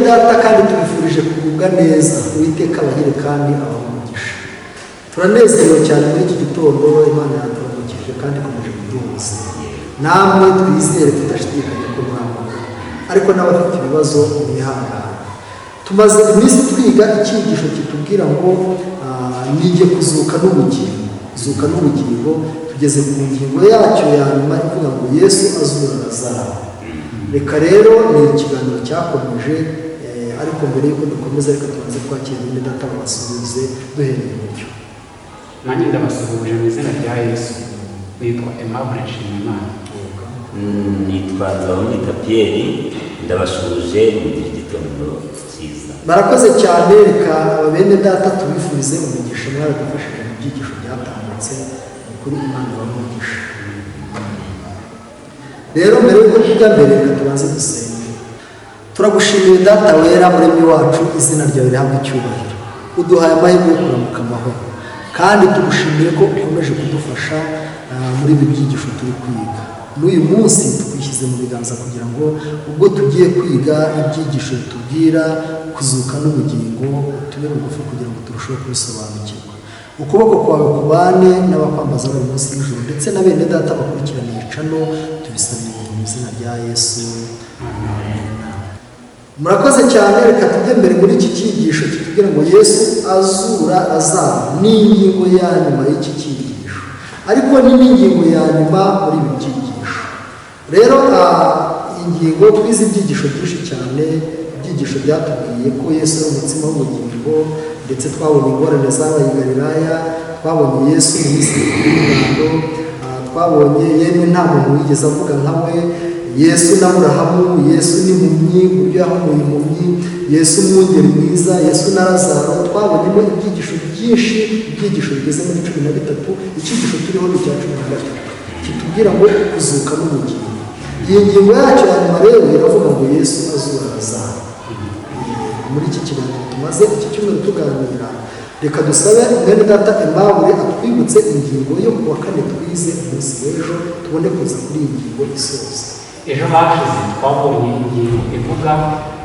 data kandi tubifurije kugubwa neza. Uwiteka abahire kandi abahe umugisha. Turanezerewe cyane muri iki gitondo. Imana yaturamukije kandi ikomeje kuduhuza namwe. Twizere tudashidikanya ko muri amahoro, ariko n'abafite ibibazo mwihangane. Tumaze iminsi twiga icyigisho kitubwira ngo nijye kuzuka n'ubugingo. Kuzuka n'ubugingo, tugeze ku ngingo yacyo ya nyuma ivuga ngo Yesu azura Lazaro. Reka rero ni ikiganiro cyakomeje, ariko mbere y'uko dukomeza, reka tubanze twakira bene data babasuhuze duhereye iburyo. Nanjye ndabasuhuje mu izina rya Yesu. Nitwa Aimable Nshimiyimana. Nitwa Nzabamwita Pierre, ndabasuhuje, mugire igitondo cyiza. Barakoze cyane. Reka aba bene data tubifurize umugisha. Mwaradufashije mu byigisho byatambutse. Ni ukuri, Imana ibahe umugisha. Rero mbere y'uko tujya mbere, reka tubanze dusenge. Turagushimiye Data wera, Muremyi wacu, izina ryawe rihabwa icyubahiro. Uduhaye amahirwe yo kuramuka amahoro, kandi tugushimiye ko ukomeje kudufasha muri ibi byigisho turi kwiga. N'uyu munsi twishyize mu biganza kugira ngo ubwo tugiye kwiga ibyigisho bitubwira kuzuka n'ubugingo, tube bugufi kugira ngo turusheho kubisobanukirwa. Ukuboko kwawe kubane n'abakwambaza bari munsi y'ijuru, ndetse na bene data bakurikirana icano. Tubisabye mu izina rya Yesu, amen. Murakoze cyane. Reka tujye mbere muri iki cyigisho kitubwira ngo Yesu azura Lazaro. Ni ingingo ya nyuma y'iki cyigisho, ariko ni n'ingingo ya nyuma muri ibi byigisho. Rero ingingo twize ibyigisho byinshi cyane, ibyigisho byatubwiye ko Yesu ari umutsima w'ubugingo, ndetse twabonye ingorane zabaye i Galilaya, twabonye Yesu mu minsi mikuru y'ingando, twabonye yemwe nta muntu wigeze avuga nka we, Yesu na Burahamu, Yesu n'impumyi, uburyo yahumuye impumyi, Yesu umwungeri mwiza, Yesu na Lazaro. Twabonyemo ibyigisho byinshi, ibyigisho bigeze muri 13. Icyigisho turiho ni icya 13 kitubwira ngo kuzuka n'ubugingo. Iyi ngingo yacyo ya nyuma rero iravuga ngo Yesu azura Lazaro. Muri iki kiganiro tumaze iki cyumweru tuganira, reka dusabe mwene data Aimable atwibutse ingingo yo ku wa kane twize umunsi w'ejo, tubone kuza kuri iyi ngingo isoza. Ejo hashize twabonye ingingo ivuga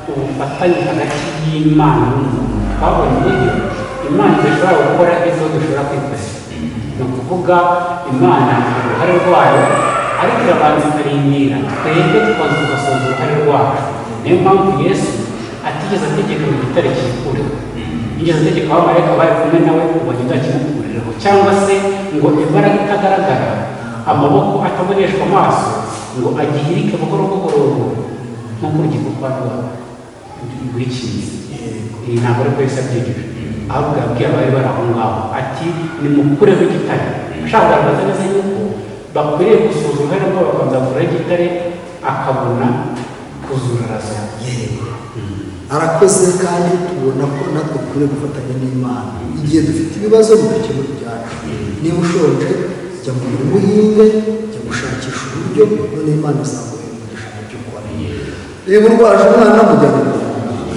ubufatanye hagati y'Imana n'umuntu. Twabonye uburyo Imana idashobora gukora ibyo dushobora kwikorera. Ni ukuvuga, Imana uruhare rwayo, ariko irabanza ikarindira twebwe tukaza tugasoza uruhare rwacu. Niyo mpamvu Yesu atigeze ategeka ngo igitare cyikureho, yigeze ategeka abamarayika bari kumwe nawe ngo bagende bakimukurireho, cyangwa se ngo imbaraga itagaragara, amaboko ataboneshwa amaso, ngo agihirike buhoro buhoro nk'uko urugi rwo kwa rwa rwikinze. Iyi ntabwo ari ko Yesu yabyigije, ahubwo yabwiye abari bari aho ngaho ati: "Nimukureho igitare," ashaka kugaragaza neza yuko bakwiriye gusoza uruhare rwabo, bakabanza gukuraho igitare, akabona kuzura Lazaro. Yego, arakoze. Kandi tubona ko natwe dukwiriye gufatanya n'Imana. Igihe dufite ibibazo, ntidukemure ibyacu. Niba ushonje, jya mu murima uhinge, jya gushakisha uburyo, none Imana izaguha umugisha mu byo ukora. Niba urwaje umwana, mujyane kwa muganga.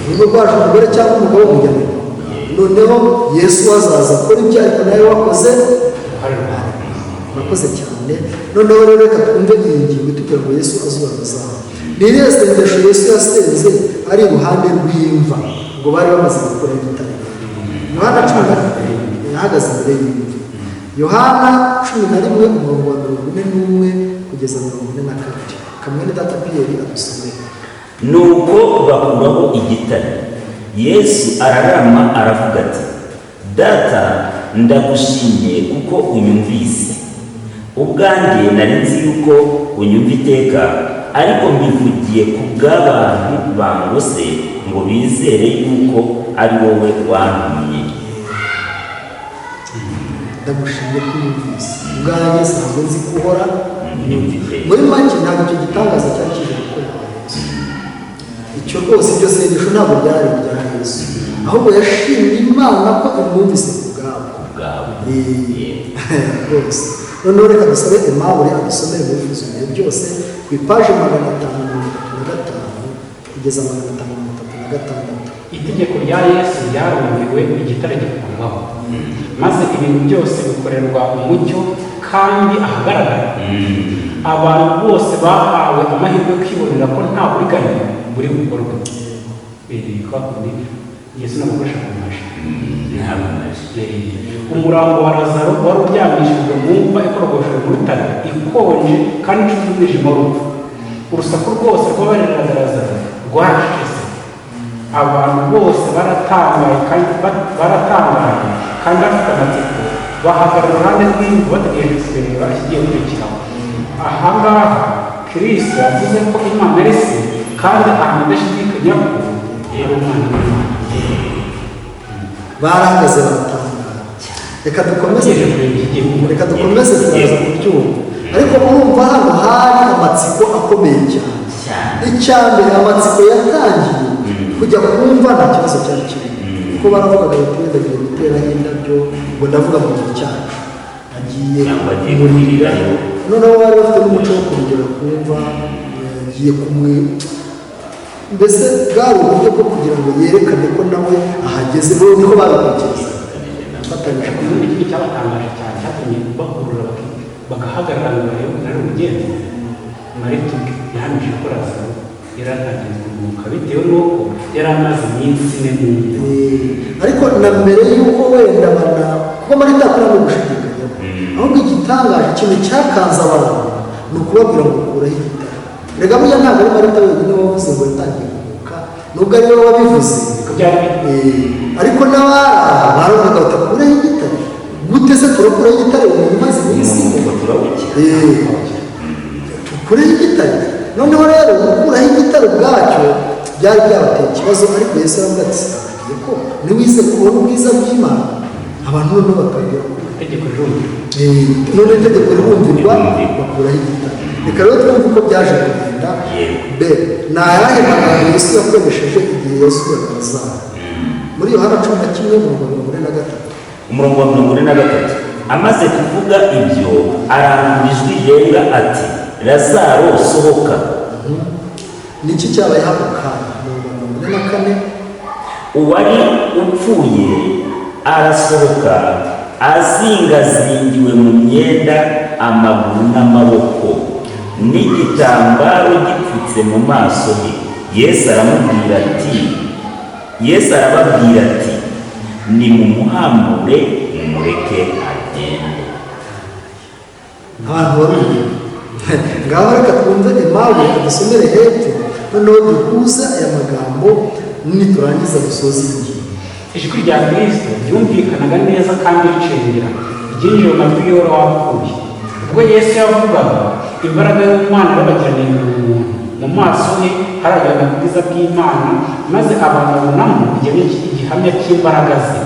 Niba urwaje umugore cyangwa umugabo, mujyane kwa muganga. Noneho Yesu azaza akora ibyo, ariko nawe wakoze uruhare rwawe. Murakoze cyane. Noneho rero reka twumve iyi ngingo itubwira ngo Yesu azura Lazaro. Ni irihe sengesho Yesu yasenze ari iruhande rw'imva, ubwo bari bamaze gukora igitare? Yohana 11, yahagaze imbere y'imva. Yohana 11, umurongo wa 41 kugeza 42. Kamwene data Pierre adusomere. Nuko bakuraho igitare. Yesu ararama aravuga ati: "Data, ndagushimye kuko unyumvise. Ubwanjye nari nzi yuko unyumva iteka, ariko mbivugiye ku bw'abantu bangose, ngo bizere yuko ari wowe wantumye." Ndagushimye ko unyumvise, ubwanjye ntabwo nzi ko uhora unyumva iteka. Muri make, ntabwo icyo gitangaza cyari kije gukorerwa Yesu. Icyo rwose, iryo sengesho ntabwo ryari irya Yesu, ahubwo yashimye Imana ko imwumvise ku bwabo. Bwawe. Rwose. Noneho reka dusabe Aimable adusomere muri Ibihe byose ku ipaji 535 kugeza 536. Itegeko rya Yesu ryarumviwe, igitare gikurwaho, maze ibintu byose bikorerwa umucyo kandi ahagaragara. Abantu bose bahawe amahirwe yo kwibonera ko nta buriganya buri bukorwe. Kwa kundi Yesu namukoresha ku maji. Ntabwo maji. Umurambo wa Lazaro wari uryamishijwe mu mva ikorogoshejwe mu rutare, ikonje kandi icuze umwijima w'urupfu. Urusaku rwose rw'abariraga Lazaro rwaracecetse. Abantu bose baratangaye kandi bafite amatsiko, bahagarara iruhande rw'imva bategereje kureba ikigiye gukurikiraho. Aha ngaha Kristo yavuze ko Imana ari Se, kandi ahantu adashidikanya ko yari Umwana w'Imana. Barahagaze baratangara. Reka dukomeze. Bategereje kureba ikigiye gukurikiraho. Reka dukomeze, turaza kubyumva. Ariko urumva hano hari amatsiko akomeye cyane. Cyane. Icya mbere, amatsiko yatangiye kujya kumva nta kibazo cyari kirimo, kuko baravugaga bati: "Wenda agiye guteraho indabyo," ngo ndavuga mu gihe cyacu, agiye Cyangwa agiye kumurira. kurirayo. Noneho bari bafite n'umuco wo kurugera kumva, agiye kumwe, mbese bwari uburyo bwo kugira ngo yerekane ko nawe ahageze. Bo niko babitekereza, afatanyije. Ubundi ikindi cyabatangaje cyane cyatumye bahurura bagahagarara ngo barebe ukuntu ari ubugenzi, Marita ubwe yahamije ko Lazaro yari atangiye kuruhuka bitewe n'uko yari amaze iminsi 4 mu mva. Ariko na mbere y'uko wenda bana, kuko Marita akora no gushidikanya, ahubwo igitangaje, ikintu cyakanze abantu, ni ukubabwira ngo kuraho igitare. Rega burya ntabwo ari Marita wenyine wavuze ngo yatangiye kuruhuka, nubwo ari we wabivuze. Ko byari Ariko n'abari aha baravuga bati: "Akureho igitare gute se? Turakuraho igitare umuntu umaze iminsi 4?" Umunuko turawukira. Tukureho igitare? Noneho rero gukuraho igitare ubwacyo byari byabateye ikibazo, ariko Yesu aravuga ati: "Sinababwiye ko niwize kubona ubwiza bw'Imana?" Abantu noneho batangira Itegeko rirumvira. None itegeko rirumvirwa, Rirumvirwa. bakuraho igitare. Reka rero twumve uko byaje kugenda. Yego. B, ni ayahe magambo Yesu yakoresheje igihe yasuraga Lazaro? Muri Yohana 11, umurongo 43. Umurongo wa 43: amaze kuvuga ibyo, arangurura ijwi rirenga ati: "Lazaro, sohoka." Ni iki cyabaye ako kanya? Umurongo wa 44. Uwari upfuye arasohoka, azingazingiwe mu myenda amaguru n'amaboko, n'igitambaro gipfutse mu maso he. Yesu arababwira ati: "Nimumuhambure, mumureke agende." Abantu barumiwe. Ngaho reka twumve Aimable adusomere hepfo, noneho duhuze aya magambo, niturangiza dusoze iyi ngingo. Ijwi rya Kristo ryumvikanaga neza kandi ricengera, ryinjiye mu matwi y'uwari wapfuye. Ubwo Yesu yavugaga, imbaraga y'Umwana yarabagiraniye mu muntu. Mu maso he haragiraga ubwiza bw'Imana, maze abantu babonamo igihamya cy'imbaraga ze.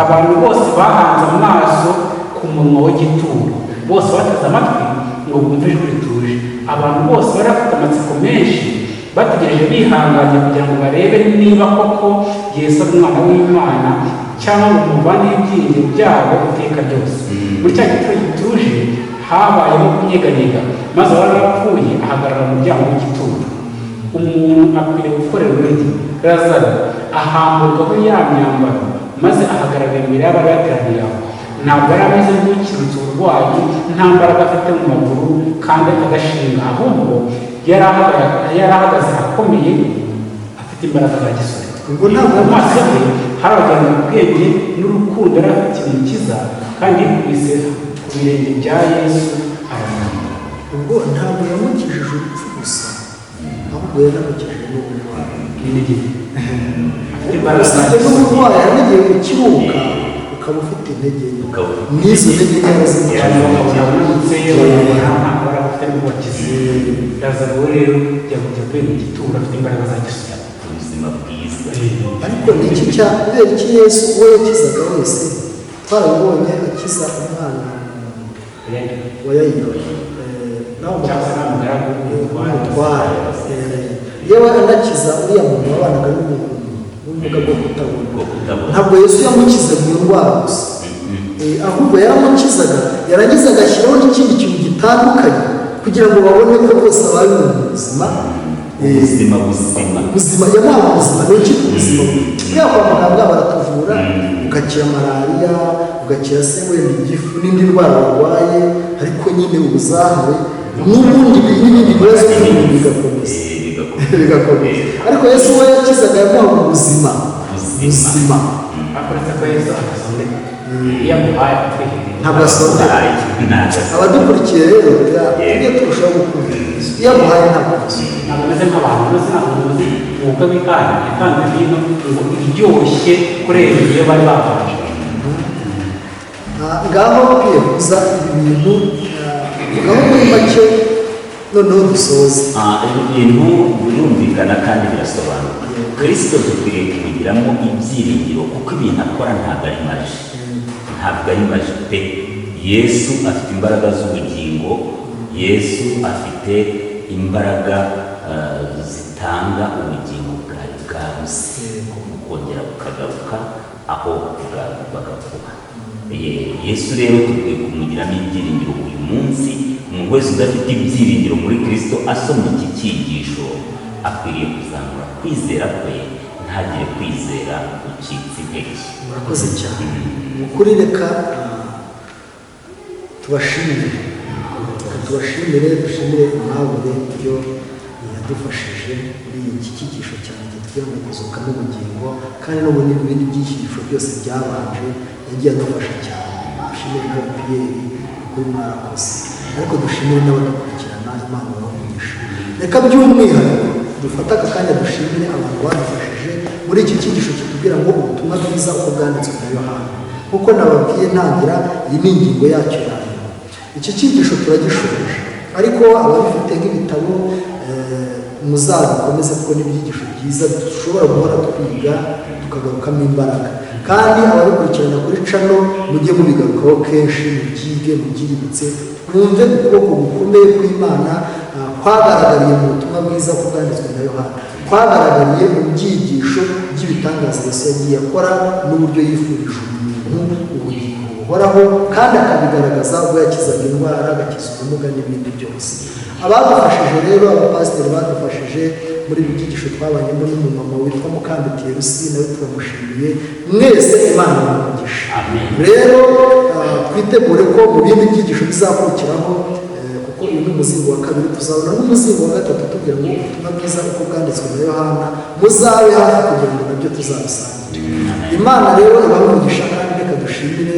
Abantu bose bahanze amaso ku munwa w'igituro, bose bateze amatwi ngo bumve ijwi rituje. Abantu bose bari bafite amatsiko menshi, bategereje bihanganye kugira ngo barebe niba koko Yesu ari Umwana w'Imana, cyangwa ngo muvaneho ibyiringiro byabo iteka ryose. Muri cya gituro gituje habayemo kunyeganyega, maze uwari warapfuye ahagarara mu muryango w'igituro. Umuntu akwiriye gukorera undi. Lazaro ahamburwaho ya myambaro, maze ahagarara imbere y'abari bateraniye aho. Ntabwo yari ameze nk'ukirutse uburwayi, nta mbaraga afite mu maguru kandi adashinga, ahubwo yari ahagaze akomeye, afite imbaraga za gisore. Ubwo ntabwo Mu maso he harabagirana ubwenge n'urukundo yari afitiye Umukiza, kandi yikubise ku birenge bya Yesu aramuramya. Ubwo ntabwo yamukijije urupfu gusa, ahubwo yanamukijije n'uburwayi. N'intege nke, afite imbaraga za Usibye gisore. n'uburwayi, hari n'igihe ukiruka ukaba ufite intege nke. Ukaba ufite N'izo ntege nke Abantu yarazimukijije. bakabona abananutse, bakabona nta mbaraga afite n'uwakize. Lazaro we rero yavuye mu gituro afite imbaraga za gisore. Ubuzima bwiza. Ariko ni iki cya kubera iki Yesu uwo yakizaga wese, twarabibonye akiza umwana wa Yayiro, nawe Cyangwa se n'umugaragu w'umutware. Umutware. Yewe anakiza uriya muntu wabanaga n'ubumuga bwo kutabona. Bwo kutabona. Ntabwo Yesu yamukizaga iyo ndwara gusa, ahubwo yaramukizaga, yarangiza agashyiraho n'ikindi kintu gitandukanye kugira ngo babone ko rwose abaye umuntu muzima. Ubuzima buzima. Ubuzima, yamuhaga ubuzima. Ni iki ubuzima? Buriya kwa muganga baratuvura, ugakira malariya, ugakira se wenda igifu n'indi ndwara warwaye, ariko nyine ubuzahawe n'ubundi n'ibindi bibazo by'umubiri bigakomeza. Bigakomeza. bigakomeza. Bigakomeza. Ariko Yesu we yakizaga, yamuhaga ubuzima. Ubuzima. Ubuzima. Ariko uretse ko Yesu adasondeka, iyo aguhaye akwiherera. Ntabwo asondeka. Ntabwo asondeka. Abadukurikiye rero, tujye turushaho gukunda Yesu. Iyo aguhaye ntabwo asondeka. Ntabwo ameze nk'abantu bose. Ntabwo muzi ubukwe bw'ikana yatanze vino ngo iryoshye kurenza iyo bari babanje. Ngaho kwiyeguza ibi bintu, ngaho muri make, noneho dusoze. Ibi bintu birumvikana kandi birasobanuka. Kirisito dukwiriye kumugiramo ibyiringiro, kuko ibintu akora ntabwo ari magie, ntabwo ari magie pe. Yesu afite imbaraga z'ubugingo. Yesu afite imbaraga zitanga ubugingo bwari bwabuze, bukongera bukagaruka aho bwagombaga kuba. Yesu rero dukwiye kumugiramo ibyiringiro uyu munsi. Umuntu wese udafite ibyiringiro muri Kirisito, asomye iki cyigisho, akwiriye kuzamura kwizera kwe, ntagire kwizera gucitse intege. Murakoze cyane. Mu kuri, reka tubashimire, reka tubashimire, dushimire Aimable ibyo yadufashije muri iki cyigisho cyane kitubwira ngo kuzuka n'ubugingo, kandi n'ubundi ibindi byigisho byose byabanje yagiye adufasha cyane. Dushimire nawe Pierre, kuri mwarakoze, ariko dushimire n'abadukurikirana. Imana ibahe. Reka by'umwihariko dufate aka kanya dushimire abantu badufashije muri iki cyigisho kitubwira ngo ubutumwa bwiza uko bwanditswe na Yohana. Nk'uko nababwiye ntangira, iyi ni ingingo yacyo ya nyuma. Iki cyigisho turagishoje, ariko ababifite nk'ibitabo, muzabikomeze, kuko ni ibyigisho byiza dushobora guhora twiga tukagarukamo imbaraga. Kandi ababikurikirana kuri channel, mujye mubigarukaho kenshi, mubyige, mubyiyibutse, mwumve ukuboko gukomeye kw'Imana kwagaragariye mu butumwa bwiza uko bwanditswe na Yohana, kwagaragariye mu byigisho by'ibitangaza Yesu yagiye akora, n'uburyo yifurije umuntu ubugingo buhoraho, kandi akabigaragaza ubwo yakizaga indwara, agakiza ubumuga n'ibindi byose. Abadufashije rero, abapasiteri badufashije muri ibi byigisho twabanyemo, n'umumama witwa Mukandutiye Rusi, nawe turamushimiye. Mwese Imana ibahe. Amen. Rero twitegure ko mu bindi byigisho bizakurikiraho, kuko uyu ni umuzingo wa kabiri, tuzabona n'umuzingo wa gatatu tubwira ngo ubutumwa bwiza uko bwanditswe na Yohana. Muzabe hafi kugira ngo nabyo tuzabisangire. Imana rero ibahe umugisha. Kandi reka dushimire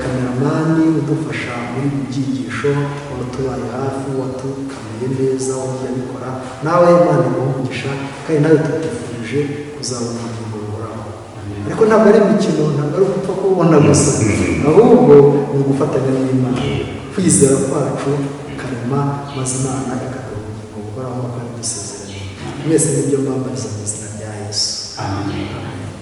cameraman udufasha muri ibi byigisho, watubaye hafi, watukameye neza, wagiye abikora. Nawe Imana iguhe umugisha, kandi nawe tukwifurije kuzabona ubugingo buhoraho. Ariko ntabwo ari imikino, ntabwo ari ugupfa kubona gusa, ahubwo ni ugufatanya n'Imana, kwizera kwacu karema, maze Imana ikaduha ubugingo buhoraho nk'uko yabidusezeraniye. Mwese nibyo mbambariza mu izina rya Yesu. Amen.